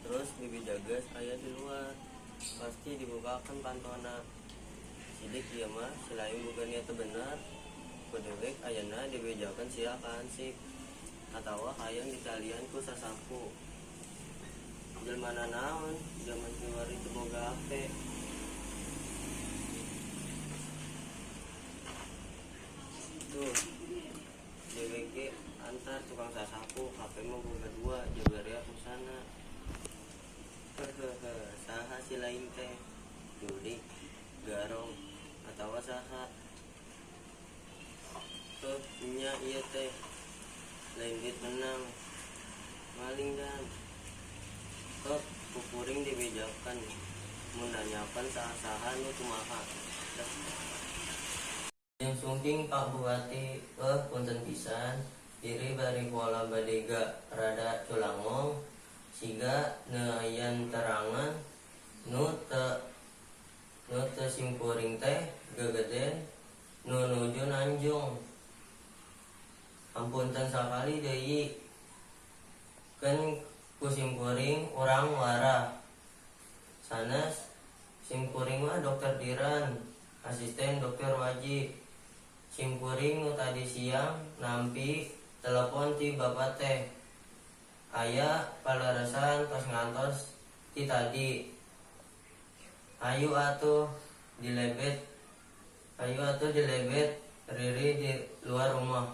Terus bibi jagas aya di luar. Pasti dibukakeun pantona. Sidik ieu mah si laing boga niat teu bener. Ku dewek ayeuna dibejakeun sia ka hansip. Atawa hayang ditalian ku sasapu. Jelma nanaon jaman kiwari teu boga hape. Tuh, dewek ge antar tukang sasapu, hape mah boga dua, jabaria usana. Hehehe, saha si lain teh? Jurik, garong, atawa saha? Heuh, nya ieu teh. Lain duit menang. Maling dan. Heuh, ku kuring dibejakeun. Mun nanyakeun saha-saha nu kumaha. Yang sungking Pak Bupati, punten pisan, diri bari pola badega rada culangong, siga neuyan terangan nu teu simkuring teh gegeden nu nuju nanjung. Ampunten sakali deui, keun ku simkuring urang warah. Sanes simkuring mah dokter Diran, asisten dokter Waji. Simkuring nu tadi siang nampi telepon ti bapa teh. Aya paleresan tos ngantos ti tadi. Hayu atuh dilebet, hayu atuh dilebet Riri di luar rumah.